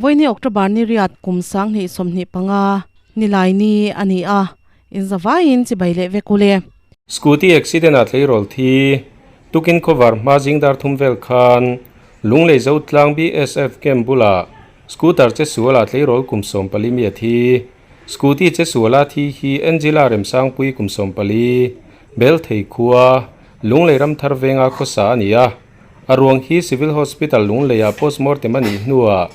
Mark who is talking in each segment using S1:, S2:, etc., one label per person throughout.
S1: Vawiini October ni riat kum 2025 Nilaini a ni a, inzavaiin chibai leh vek ule.
S2: Scooty accident ah tleirawl thi tukin khawvar hma zing dar thum vel khan Lunglei Zotlang BSF camp bulah scooter che sualah tleirawl kum 14 mi a thi. Scooty che suala thi hi Angela Remsangpui kum 14, Belthei khua, Lunglei Ramthar venga khawsa a ni a. A ruang hi Civil Hospital Lungleiah postmortem a nih hnuah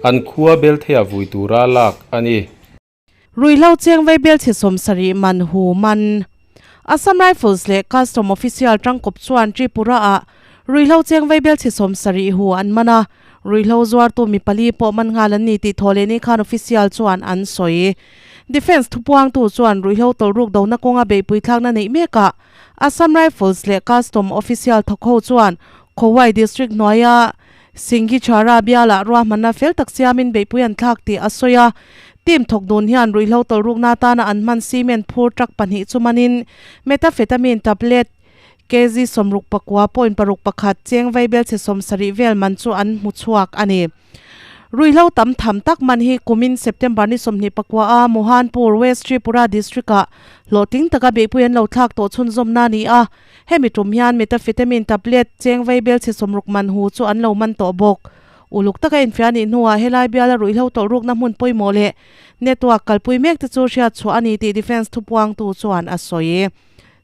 S2: an khua Beltheiah vui tura lak a ni.
S1: Ruihhlo cheng vaibel chhe 70 man hu man. Assam Rifles leh Custom official tangkawp chuan Tripura-ah ruihhlo cheng vaibel chhe 70 hu an man a, ruihhlo zuartu mi pali pawh man nghal an ni tih thaw leh ni khan official chuan an sawi. Defence thupuangtu chuan ruihhlo tawlhruk dona kawnga beihpui thlakna neih mekah Assam Rifles leh Custom official thawk ho chuan Khowai District hnuaia Singhichhara bialah ruahmanna fel tak siamin beihpui an thlak tih a sawi a. Team thawk dun hian ruihhlo tawlhrukna atana an hman cement phur truck pahnih chu manin methamphetamine tablet kg 69.61 cheng vaibel chhe 70 vel man chu an hmu chhuak a ni. Ruihhlo tam tham tak man hi kumin September ni 29 a Mohanpur, West Tripura District-ah hlawhtling taka beihpui an lo thlak tawh chhunzawmna a ni a. Hemi tum hian methamphetamine tablet cheng vaibel chhe 60 man hu chu an lo man tawh bawk. Uluk taka infiah nih hnuah helai biala ruihhlo tawlhrukna hmun pawimawh leh network kalpui mek te chu hriat chhuah a ni tih Defence thupuangtu chuan a sawi.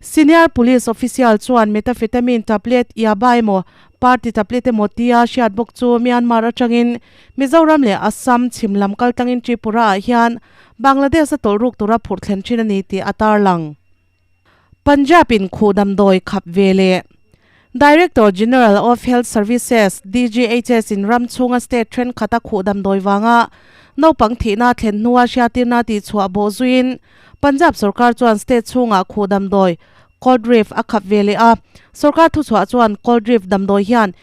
S1: Senior Police official chuan methamphetamine tablet Yaba emaw party tablet emaw tia hriat bawk chu Myanmar atangin Mizoram leh Assam chhim lam kal tlangin Tripura ah hian Bangladesh a tawlhruk tura phurh thlen thin a ni tih a tarlang. Punjab in khuh damdawi khap ve leh Director General of Health Services, DGHS, in ram chhunga state thenkhat a khuh damdawi vanga naupang thihna thlen hnua hriatirna tihchhuah bawh zuiin Punjab sorkar chuan state chhungah khuh damdawi Coldrif a khap ve leh a. Sorkar thuchhuah chuan Coldrif damdawi hian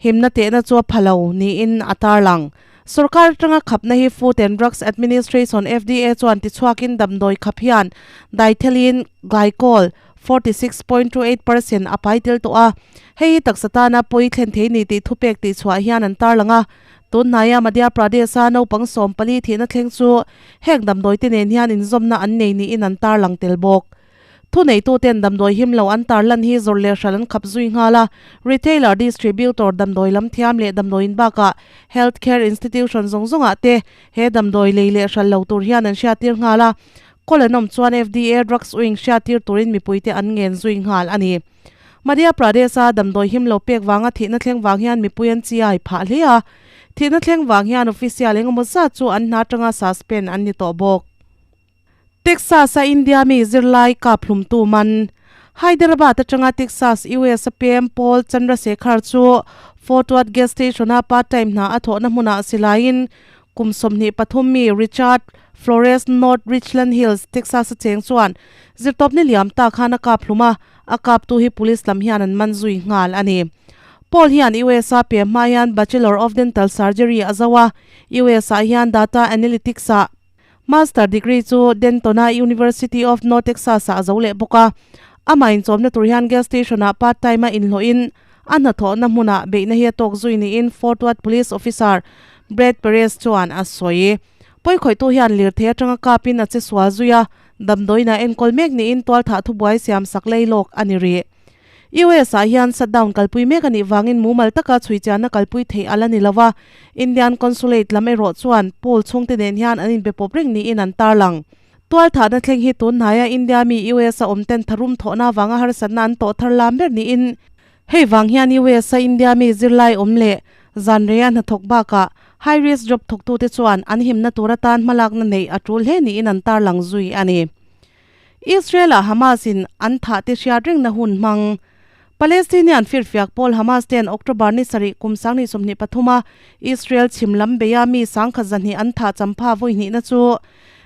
S1: himna tehna chu a pha lo niin a tarlang. Sorkar atanga khapna hi Food and Drugs Administration, FDA, chuan tichhuakin damdawi khap hian diethylene glycol 46.28% a pai tel tawh a. Hei hi taksa tana pawi thlen thei ni tih thupek tihchhuah hian an tarlang a. Tun hnaia Madhya Pradesh-a naupang 14 thihna thleng chu heng damdawi te nen hian inzawmna an nei niin an tarlang tel bawk. Thuneituten damdawi him lo an tarlan hi zawrh leh hral an khap zui nghal a, retailer, distributor, damdawi lam thiam leh damdawiin bakah health care institution zawng zawngah te he damdawi lei leh hral lo tur hian an hriattir nghal a. Kawl an awm chuan FDA drugs wing hriattir turin mipuite an ngen zui nghal a ni. Madhya Pradesh-a damdawi him lo pek vanga thihna thleng vang hian mipui an chiai phah hle a. Thihna thleng vang hian official engemaw zat chu an hna atanga suspend an ni tawh bawk. Texas-a India mi zirlai kap hlumtu man Hyderabad atanga Texas, US-a pem Paul Chandrasekhar chu Fort Worth gas station-a part-time hna a thawhna hmunah silaiin Kum 23 mi Richard Flores North Richland Hills, Texas a cheng chuan zirtawpni liam ta khan a kap hlum a, a kaptu hi police lam hian an man zui nghal a ni. Paul hian US a pe hma hian Bachelor of Dental Surgery a zo a, US ah hian Data Analytics ah Master degree chu Dentona University of North Texas ah a zo leh bawk a. Amah inchawmna tur hian gas station ah part time a inhlawhin A hnathawhna hmunah beihna hi a tawk zui niin Fort Worth Police Officer Brad Perez chuan a sawi. Pawikhawihtu hian lirthei atanga kapin a che sual zui a, damdawiin a enkawl mek niin tualthah thubuai siam sak lei lawk a ni rih. US ah hian shutdown kalpui mek a nih vangin mumal taka chhuichianna kalpui theih a la ni lo a, Indian Consulate lam erawh chuan pool chhungte nen hian an inbe pawp reng niin an tarlang. Tualthahna thleng hi tun hnaia India mi US a awm ten tharum thawhna avanga harsatna an tawh thar lam ber niin hei vang hian US a India mi zirlai awm leh zan reia hnathawk bakah high risk job thawktute chuan an himna tur atan hmalakna neih a tul hle niin an tarlang zui a ni. Israel-ah Hamas in an thah te hriat rengna hun hmang Palestinian firfiak pawl Hamas ten October ni sarih kum 2023 a Israel chhim lam beia mi 1,200 an thah champha vawi hnihna chu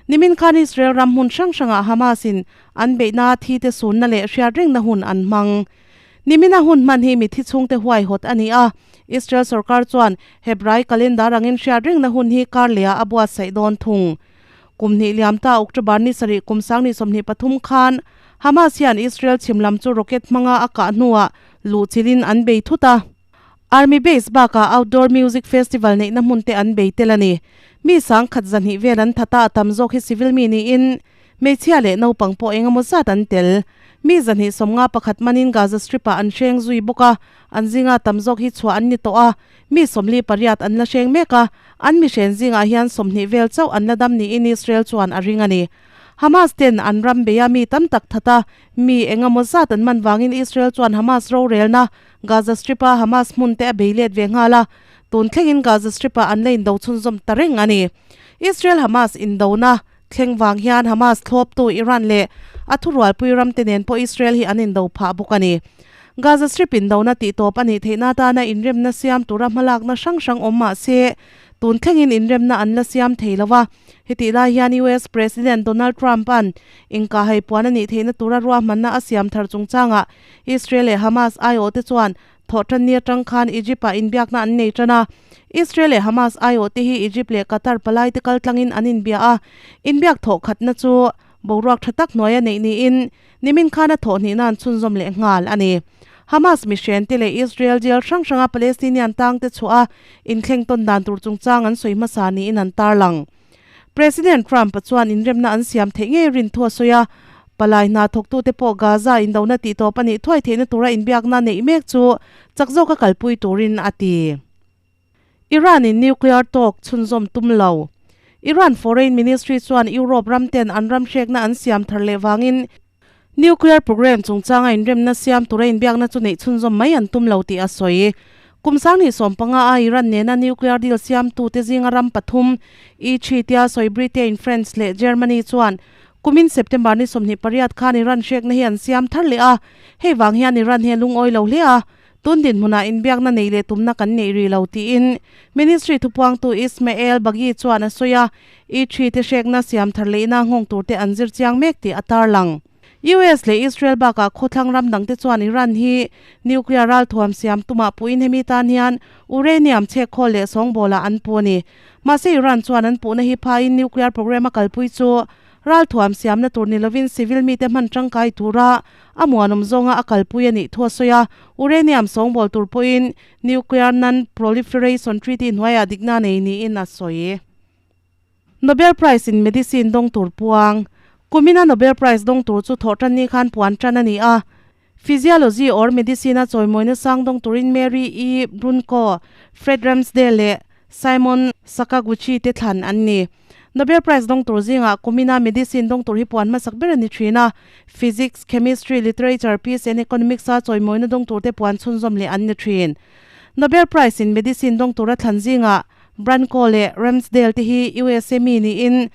S1: nimin khan Israel ram hmun hrang hrangah Hamas in an beihna thi te sunna leh hriat rengna hun an hmang. Nimina hun hman hi mithi chhungte huaihawt a ni a, Israel sorkar chuan Hebrai calendar angin hriat rengna hun hi kar lehah a buatsaih dawn thung. Kum hnih liam ta October ni sarih kum 2023 khan Hamas hian Israel chhim lam chu rocket hmanga a kah hnuah luh chilhin an bei thut a. Army base bakah outdoor music festival neihna hmun te an bei tel a ni. Mi sangkhat zahnih vel an that a, a tam zawk hi civil mi niin hmeichhia leh naupang pawh eng emaw zat an tel. Mi 251 manin Gaza Strip-ah an hreng zui bawk a, an zinga tam zawk hi chhuah an ni tawh a, mi 48 an la hreng mek a, an mi hren zingah hian 20 vel chauh an la dam niin Israel chuan a ring a ni. Hamas ten an ram beia mi tam tak that a, mi eng emaw zat an man vangin Israel chuan Hamas rorelna Gaza Strip-a Hamas hmun te a bei let ve nghal a, tun thlengin Gaza Strip-ah an la indo chhunzawm ta reng a ni. Israel-Hamas indona thleng vang hian Hamas thlawptu Iran leh a thurualpui ramte nen pawh Israel hi an indo phah bawk a ni. Gaza Strip indona tihtawp a nih theihna atana inremna siam tura hmalakna hrang hrang awm mah se, tun thlengin inremna an la siam thei lo a. Hetih lai hian US President Donald Trump-a'n inkahhai puan a nih theihna tura ruahmanna a siam thar chungchangah Israel leh Hamas aiawhte chuan Thawhtanni atang khan Egypt-ah inbiakna an nei tan a. Israel leh Hamas aiawhte hi Egypt leh Qatar palaite kal tlangin an inbia a. Inbiak thawh khatna chu boruak tha tak hnuaia neih niin nimin khan a thawh hnihna an chhunzawm leh nghal a ni. Hamas mihrente leh Israel jail hrang hranga Palestinian tangte chhuah a inthleng tawn dan tur chungchang an sawi hmasa niin an tarlang. President Trump-a chuan inremna an siam theih ngei rin thu a sawi a, palai hna thawktute pawh Gaza indona tihtawp a nih thuai theihna tura inbiakna neih mek chu chak zawka kalpui turin a ti. Iran-in nuclear talk chhunzawm tum lo. Iran Foreign Ministry chuan Europe ramten an ram hrekna an siam thar leh vangin Nuclear program chungchanga inremna siam tura inbiakna chu neih chhunzawm mai an tum lo tih a sawi. Kum sanghnih 15 a Iran nena nuclear deal siamtute zinga ram pathum, E-three tia sawi Britain, France leh Germany chuan kumin September ni 28 khan Iran hrekna hi an siam thar leh a, hei vang hian Iran hi a lungawi lo hle a, tun dinhmunah inbiakna neih leh tumna kan neih rih lo tiin Ministry thupuangtu Ismail Baghi chuan a sawi a. E-three te hrekna siam thar lehna nghawng tur te an zir chiang mek tih a tarlang. US leh Israel bakah khawthlang ram dang te chuan Iran hi nuclear ralthuam siam tumah puhin hemi tan hian uranium chhek khawl leh sawngbawlah an pu a ni. Mahse Iran chuan an puhna hi phaiin nuclear program a kalpui chu ralthuam siamna tur ni lovin civil mite hman tangkai tura a muanawm zawnga a kalpui a nih thu a sawi a. Uranium sawngbawl tur pawhin Nuclear Non-Proliferation Treaty hnuaiah dikna nei niin a sawi. Nobel Prize in Medicine dawng tur puang. Kumina Nobel Prize dawng tur chu thawhtanni khan puan tan a ni a. Physiology or Medicine a chawimawina sang dawng turin Mary E. Brunkow, Fred Ramsdell leh Simon Sakaguchi te thlan an ni. Nobel Prize dawng tur zingah kumina Medicine dawng tur hi puan hmasak ber a ni thin a. Physics, Chemistry, Literature, Peace and Economics a chawimawina dawng tur te puan chhunzawm leh an ni thin. Nobel Prize in Medicine dawng tura thlan zingah Brunkow leh Ramsdell te hi USA mi niin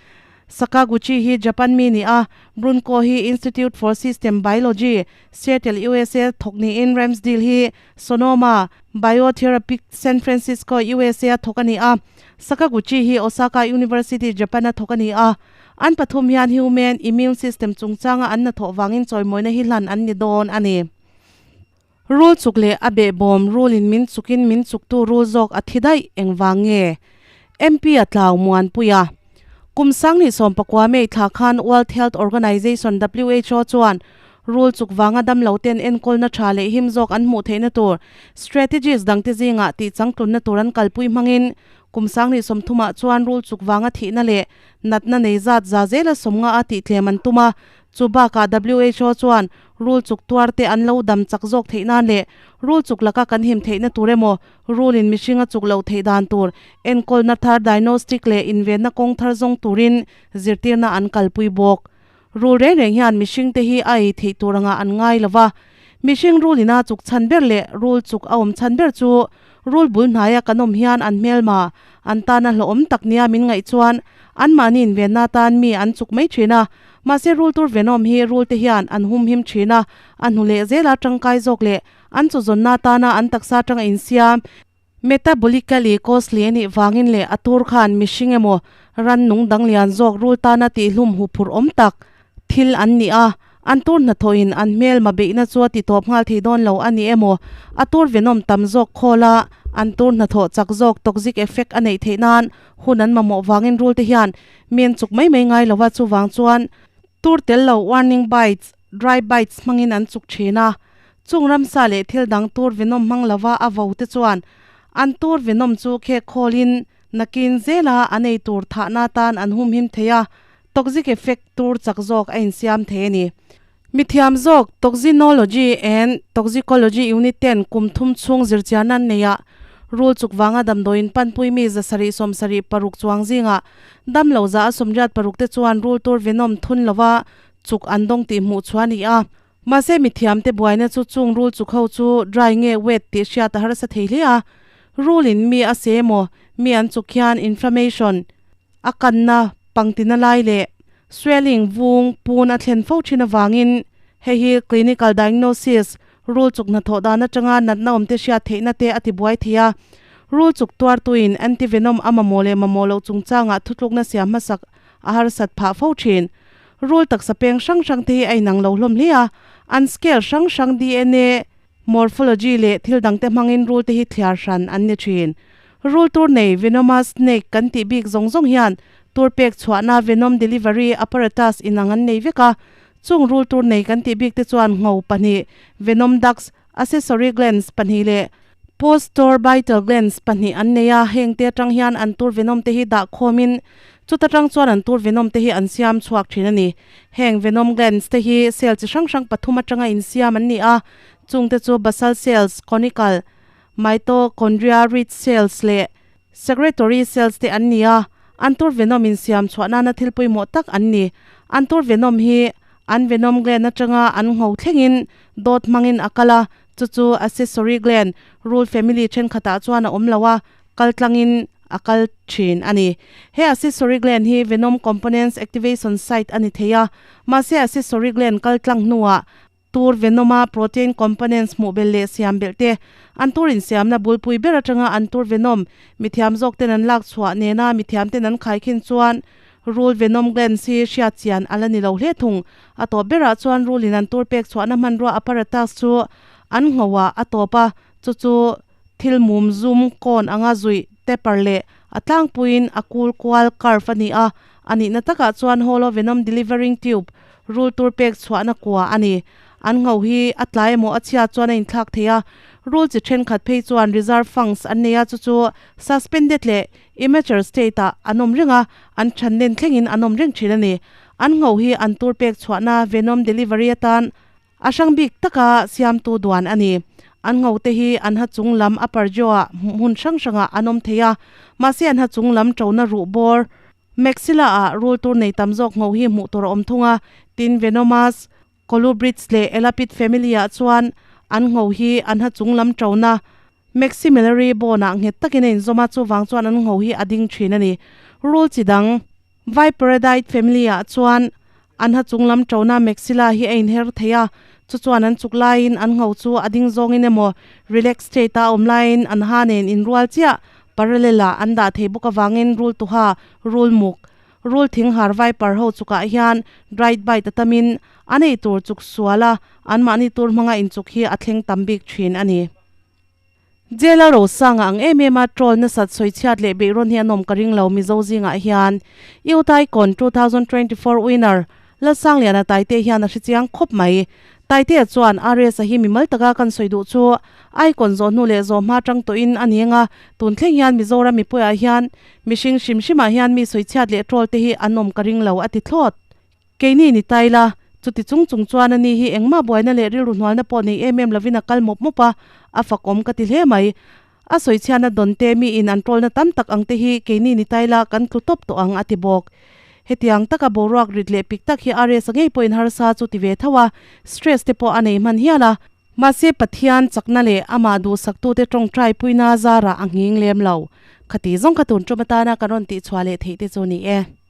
S1: Sakaguchi hi Japan mi ni a, Brunkow hi Institute for System Biology, Seattle, USA thawk niin Ramsdell hi Sonoma Biotherapeutics, San Francisco, USA a thawk a ni a, Sakaguchi hi Osaka University, Japan a thawk a ni a. An pathum hian human immune system chungchanga an hnathawh vangin chawimawina hi hlan an ni dawn a ni. Rul chuk leh a behbawm rulin min chukin min chuktu rul zawk a thi daih engvang nge? MP a tlau muanpui a. Kum 2019 May thla khan World Health Organization, who, chuan rul chuk vanga damlo ten enkawlna tha leh him zawk an hmuh theihna tur strategies dangte zingah tih changtlunna tur an kalpui hmangin kum 2030 ah chuan rul chuk vanga thihna leh natna nei zat za zela 50 a tihtlem an tum a. Chu bakah who chuan rul chuk tuar te an lo dam chak zawk theih nan leh rul chuk laka kan him theihna tur emaw rulin mihring a chuk loh theih dan tur enkawlna thar diagnostic leh invenna kawng thar zawng turin zirtirna an kalpui bawk. Rul reng reng hian mihring te hi a ei theih tur anga an ngai lo va. Mihring rulina chuk chhan ber leh rul chuk a awm chhan ber chu rul bul hnaia kan awm hian an hmelma an tana hlawhawm tak nia min ngaih chuan anmahni invenna tan mi an chuk mai thin a. Mahse rul tur venom hi rul te hian an hum him thin a, a hnu leh zela tangkai zawk leh an chawzawnna tana an taksa atanga insiam metabolically costly a nih vangin leh a tur khan mihring emaw rannung dang lian zawk rul tana tihhlum huphurh awm tak thil an ni a, an tur hnathawhin an hmelma beihna chu a titawp nghal thei dawn lo a ni emaw a tur venom tam zawk khawla an tur hnathawh chak zawk toxic effect a neih theih nan hun an mamawh vangin rul te hian Men chuk mai mai ngai lova chuvang chuan tur tel lo warning bites, dry bites hmangin an chuk thin a. Chung ramsa leh thil dang tur venom hmang lova a vo te chuan an tur venom chu khek khawlin Nakin zela an ei tur thahna tan an humhim thei a, toxic effect tur chak zawk a insiam thei a ni. Mithiam zawk Toxinology and Toxicology Unit ten kum thum chhung zirchian an nei a, rul chuk vanga damdawiin panpui mi 776 chuang zingah damlo 186 te chuan rul tur venom thun lova chuk an dawng tih hmuh chhuah a ni a. Mahse mithiamte buaina chu chung rul chuk ho chu dry nge wet tih hriat a harsa thei hle a, rul in mi a se emaw mi an chuk hian inflammation a kanna pangtina lai leh swelling vung pun a thlen fo thin avangin hei hi clinical diagnosis rul chuk hnathawh dan atanga natna awmte hriat theihna te a tibuai thei a. Rul chuk tuartuin antivenom a mamawh leh mamawh loh chungchangah thutlukna siam hmasak a harsat phah fo thin. Rul taksa peng hrang hrang te hi a inang lo hlawm hle a, an scale hrang hrang DNA, morphology leh thil dangte hmangin rul te hi thliar hran an ni thin. Rul tur nei venomous snake kan tih bik zawng zawng hian tur pek chhuahna venom delivery apparatus inang an nei vek a, chung rul tur nei kan tih bik te chuan ngho pahnih venom ducts, accessory glands pahnih leh postorbital glands pahnih an nei a, heng te atang hian an tur venom te hi dah khawmin chuta tang chuan an tur venom te hi an siam chhuak thin a ni. Heng venom glands te hi cell chi hrang hrang pathum atanga insiam an ni a, chung te chu basal cells, conical, mitochondria rich cells leh secretory cells te an ni a, an tur venom insiam chhuah nana thil pawimawh tak an ni. An tur venom hi An venom gland atanga an ngho thlengin dawt hmangin a kal a, chu chu accessory gland, rul family thenkhatah chuan a awm lo a, kal tlangin a kal thin a ni. He accessory gland hi venom components activation site a ni thei a, mahse accessory gland kal tlang hnuah tur venom-a protein components hmuh belh leh siam belh te, an tur insiamna bulpui ber atanga an tur venom mithiam zawk ten an lak chhuah nena mithiam ten an khaikhin chuan Rul venom glands hi hriat chian a la ni lo hle thung. A tawp berah chuan rulin an tur pek chhuahna hmanrua apparatus chu an nghoah a tawp a, chu chu thil mum zum kawn anga zuih, taper leh a tlangpuiin a kul kual, curve, a ni a. A nihna takah chuan hollow venom delivering tube, rul tur pek chhuahna kua a ni. An ngho hi a tlai emaw a chhia chuan a inthlak thei a, rul chi thenkhat phei chuan reserve fungs an nei a, chu chu suspended leh Immature state ah an awm reng a, an than len thlengin an awm reng thin a ni. An ngho hi an tur pek chhuahna venom delivery atan a hrang bik taka siamtu duan a ni. An ngho te hi an ha chung lam upper jaw ah hmun hrang hrangah an awm thei a, mahse an ha chung lam tona ruh bawr maxilla ah rul tur nei tam zawk ngho hi hmuh tur a awm thung a, tin venomous Colubrids leh Elapid family ah chuan an ngho hi an ha chung lam tona Maxillary bone ah nghet takin a inzawm a, chuvang chuan an ngho hi a ding thin a ni. Rul chi dang Viperidide family ah chuan an ha chung lam tona maxilla hi a inher thei a, chu chuan an chuk laiin an ngho chu a ding zawngin emaw relax state a awm laiin an ha nen inrual chiah parallel ah an dah thei bawk avangin rul tuha rul muk Rul thing har viper ho chukah hian dried bite a tamin an ei tur chuk sual a, anmahni tur hmanga inchuk hi a thleng tam bik thin a ni. Jail-a Rosanga ang em em a troll nasat sawichhiat leh beihrawn hi an awm ka ring lo Mizo zingah hian Youth Icon 2024 winner Lalsangliana Taite hian a hrechiang khawp mai. Taitea chuan RS-a hi mimal taka kan sawi duh chu Icon zawh hnu leh zawh hma tang tawhin a ni anga tun thleng hian Mizoram mipuiah hian Mihring hrim hrimah hian mi sawichhiat leh troll te hi an awm ka ring lo a ti thlawt. Keini ni tai la, chuti chung chung chuan ani hi engmah buaina leh rilru hnualna pawh nei em em lovin a kal mawp mawp a, a fakawm ka ti hle mai. A sawichhiatna dawn te mi in an trollna tam tak ang te hi keini ni tai la kan tlu tawp tawh ang a ti bawk. Hetiang taka boruak rit leh pik tak hi RS a ngei pawhin harsa chu ti ve tho a, stress te pawh a nei hman hial a. Mahse Pathian chakna leh amah duhsaktute tawngtai puina zarah a nghing lem lo. Khati zawng kha tun tum atana kan rawn tihchhuah leh theih te chu ni e.